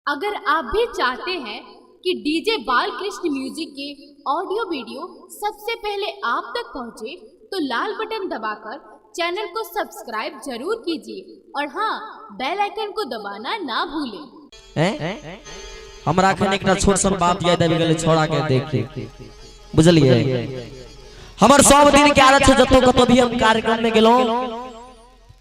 अगर आप भी चाहते हैं कि डीजे बालकृष्ण म्यूजिक के ऑडियो वीडियो सबसे पहले आप तक पहुंचे, तो लाल बटन दबाकर चैनल को सब्सक्राइब जरूर कीजिए और हाँ, बेल आइकन को दबाना ना भूलें। हैं? हमरा अखन एकटा छोट सन बात याद आबि गेलै छोड़ा के देख के, बुझलियै? हमर सब दिन के आदत छै, जतौ कतौ भी हम कार्यक्रम में गेलहुँ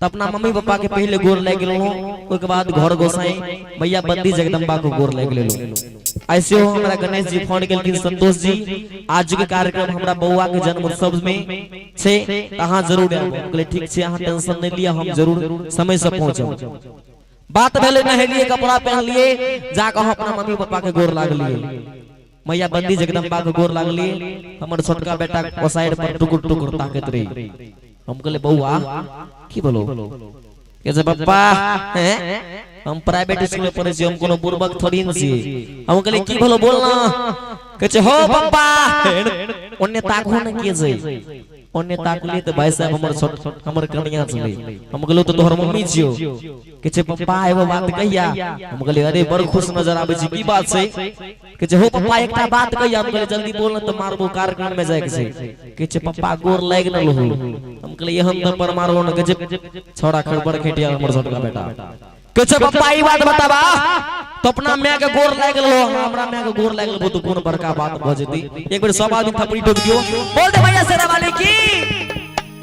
तऽ अपना मम्मी पापा के पहिले गोर लागि गेलहुँ, ओहिके बाद घर गोसाई मैया बंदी जगदम्बा को गोर लागि लेलहुँ। ऐसे हो हमरा गणेश जी फोन केलखिन, संतोष जी, आज के कार्यक्रम हमरा बौआ के जन्म उत्सव में छै, तऽ अहाँ जरूर आयब। हम कहलियै, ठीक छै, अहाँ टेंशन नहि लिअ, हम जरूर समय से पहुँचब। बात भेलै, नहेलियै, कपड़ा पहनलियै, जाकऽ हम अपना मम्मी पापा के गोर लागलियै, मैया बंदी जगदम्बा के गोर लागलियै। हमर छोटका बेटा ओसाइड पर टुकुर टुकुर ताकैत रही। हम कहलियै, बौआ, की बोलो? के छै, पप्पा, हैं, हम प्राइवेट स्कूल में पढ़ै छी, हम कोनो बुड़बक थोड़ी ने छी। हम कहलियै, की भेलो, बोल ना। कहै छै, हो पप्पा, ओन्ने ताकू ने, के छै ओन्ने? ताकलियै तऽ भाई साहब हमर छोट हमर कनिया छलै। हम कहलियै, तऽ तोहर मम्मी छियौ। कहै छै, पप्पा, एगो बात कहिया? हम कहलियै, अरे, बड़ खुश नजर आबै छै, की बात छै? कहै छै, हो पप्पा, एकटा बात कहिया। हम कहलियै, जल्दी बोल ने तऽ मारबो, कार्यक्रम में जाय के छै। कहै छै, पप्पा, गोर लागि ने लहु। हम कहलियै, एहन तऽ पर मारबो ने। कहै छै, छौड़ा खड़बड़ खेटिया हमर छोटका बेटा। कहै छै, पप्पा, ई बात बताबा तो अपना माय के गोर लागि गेल हो, हमरा माय के गोर लागि गेल तो कोन बड़का बात भऽ जेतै? एक बेर सब आदमी थपड़ी ठोक दियो, बोल दे भैया शेरा वाली की।